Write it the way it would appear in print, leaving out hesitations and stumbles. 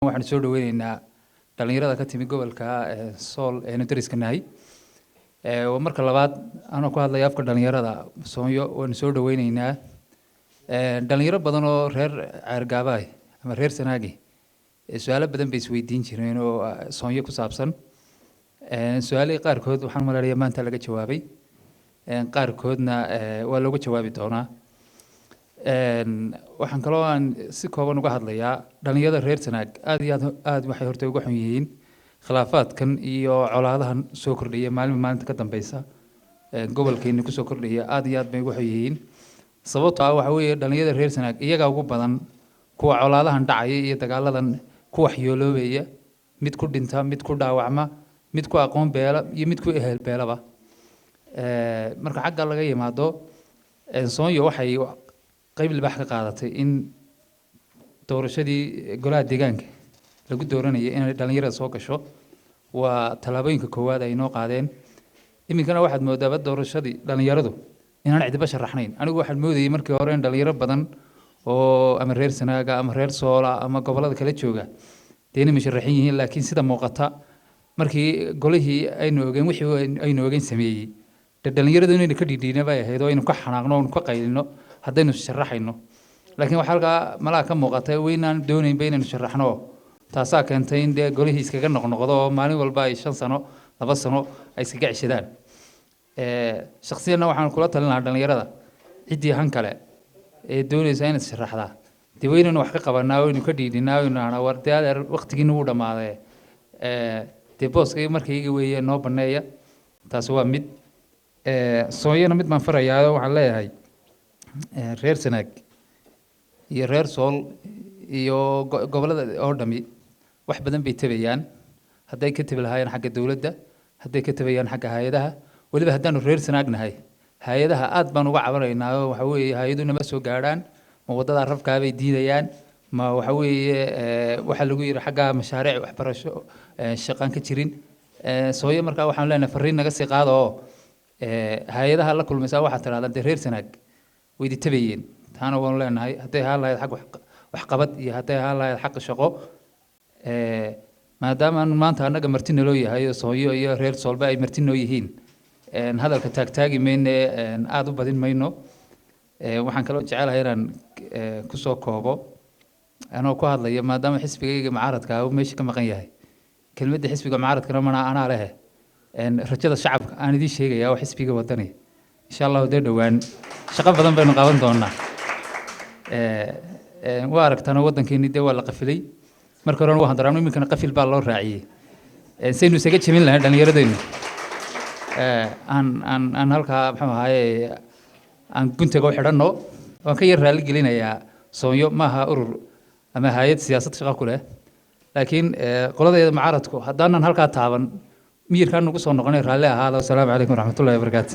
Waxaan soo dhaweyneynaa dhalinyarada ka timi gobolka Sool eenu dariska nahay. Waa marka labaad anoo ku hadlaya afka dhalinyarada Soonyo, waanu soo dhaweyneynaa. Dhalinyaro badan oo reer Ceergaabaay ama reer Sanaagi su-aalo badan bay isweydiin jireen oo Soonyo ku saabsan. Su-aalihii qaarkood waxaan maleynayaa maanta laga jawaabay, qaarkoodna waa looga jawaabi doonaa. Waxaan kaloo aan si kooban uga hadlayaa dhalinyarada reer Sanaag aad iyo aad aad waxay horta uga xun yihiin khilaafaadkan iyo colaadahan soo kordhaya maalin maalinta ka dambeysa, gobolkeena kusoo kordhaya. Aad iyo aad bay uga xun yihiin, sababtoo ah waxa weeye dhalinyarada reer Sanaag iyagaa ugu badan kuwa colaadahan dhacaya iyo dagaaladan ku waxyeeloobaya, mid ku dhinta, mid ku dhaawacma, mid ku aqoon beela iyo mid ku ehel beelaba. Marka xagga laga yimaado, Soonyo waxay qayb libaax ka qaadatay in doorashadii golaha deegaanka lagu dooranayay inay dhalinyarada soo gasho. Waa tallaabooyinka koowaad ay noo qaadeen. Iminkana waxaad moodaaba doorashadii dhalinyaradu inaan cidiba sharaxnayn. Anigu waxaan moodayay markii hore in dhalinyaro badan oo ama reer Sanaaga ama reer Soola ama gobollada kala jooga dee inay musharaxiin yihiin, laakiin sida muuqata markii golihii aynu ogeyn wixii aynu ogeyn sameeyey, dee dhalinyaradu inaynu ka dhiidhiina bay ahayd oo aynu ka xanaaqno oonu ka qaylino haddaynu sharaxayno. Laakiin waxaa halkaa malaha ka muuqata waynaan doonaynba inaynu sharaxno. Taasaa keentay in dee golihii iskaga noqnoqdo oo maalin walba ay 5 sano, 2 sano ay iskaga ceshadaan. Shakhsiyanna waxaan kula talin lahaa dhalinyarada ciddii han kale ee doonaysa inaad sharaxdaa, dee waynaynu wax ka qabanaa, waynu ka dhiidhinaa, waynu nahnaa war dee adeer waqtigiina wuu dhammaadee, dee booska markayga weeye noo baneeya. Taasi waa mid. Soonyana mid baan farayaa. Waxaan leeyahay reer Sanaag iyo reer Sool iyo gobollada oo dhami wax badan bay tabayaan, hadday ka tabi lahaayeen xagga dowladda, hadday ka tabayaan xagga hay-adaha. Weliba haddaanu reer Sanaag nahay, hay-adaha aad baan uga cabanaynaa oo waxa weeye hay-aduhu nama soo gaadhaan. Ma waddada rafkaa bay diidayaan? Ma waxa weeye waxaa lagu yidhi xagga mashaariic waxbarasho shaqaan ka jirin. Sooyo markaa waxaan leenahay fariin naga sii qaada oo hay-adaha la kulmaysaa waxaad tidhahdaan dee reer Sanaag waydi tabayeen. Taana waanu leenahay, hadday ahaan lahayd xag waxqabad iyo hadday ahaan lahayd xagga shaqo. Maadaama aanu maanta annaga marti naloo yahay oo Sooyo iyo reer Soolba ay marti noo yihiin, hadalka taagtaagi mayne, aada u badin mayno. Waxaan kaloo jecelahay inaan kusoo koobo anoo ku hadlaya maadaama xisbigayga mucaaradka ah uu meesha ka maqan yahay, kelmadda xisbiga mucaaradkana mana anaa lehe. Rajada shacabka aan idiin sheegaya oo xisbiga Wadani insha Allahu dee dhowaan shaqo badan baynu qaban doonaa. Waa aragtaan waddankeeni dee waa la qafilay. Marka horena waa handaraamno, iminkana qafil baa loo raaciyey. Saynu isaga jebin lahayn dhallinyaradeennu, aan halkaa muxuu ahaaye aan guntaga u xidhanno. Waan ka yar raali gelinayaa, Soonyo maaha urur ama hay-ad siyaasad shaqo ku leh, laakiin qoladeeda mucaaradku haddaanan halkaa taaban miyirkaan nagu soo noqonay. Raalli ahaada. Wasalaamu calaykum waraxmatullahi wabarakaatu.